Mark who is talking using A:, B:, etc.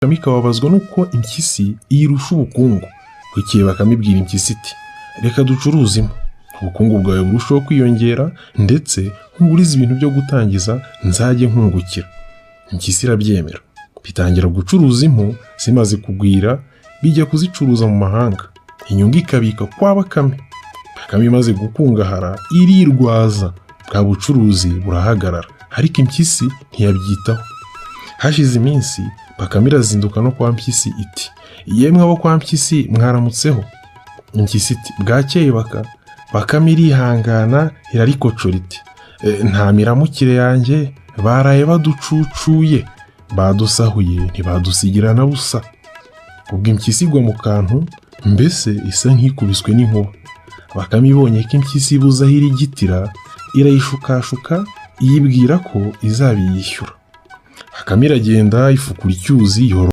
A: Bakame ikababazwa n'uko impyisi iyirusha ubukungu. Bukeye Bakame ibwira impyisi iti: "Reka ducuruze impu, ubukungu bwawe burusheho kwiyongera, ndetse nkugurize ibintu byo gutangiza nzajye nkungukira." Impyisi irabyemera, bitangira gucuruza impu. Zimaze kugwira bijya kuzicuruza mu mahanga, inyungu ikabika kwa Bakame. Bakame imaze gukungahara irirwaza, bwa bucuruzi burahagarara, ariko impyisi ntiyabyitaho. Hashize iminsi Bakame irazinduka no kwa Mpyisi iti: "Yemwe abo kwa Mpyisi, mwaramutseho?" Impyisi iti: "Bwakeye Baka." Bakame irihangana irarikocora iti: "Nta miramukire yanjye, baraye baducucuye, badusahuye ntibadusigira na busa." Ubwo impyisi igwa mu kantu, mbese isa nk'ikubiswe n'inkuba. Bakame ibonye ko impyisi ibuze aho irigitira, irayishukashuka, iyibwira ko izabiyishyura. Bakame iragenda ifukura icyuzi yorora.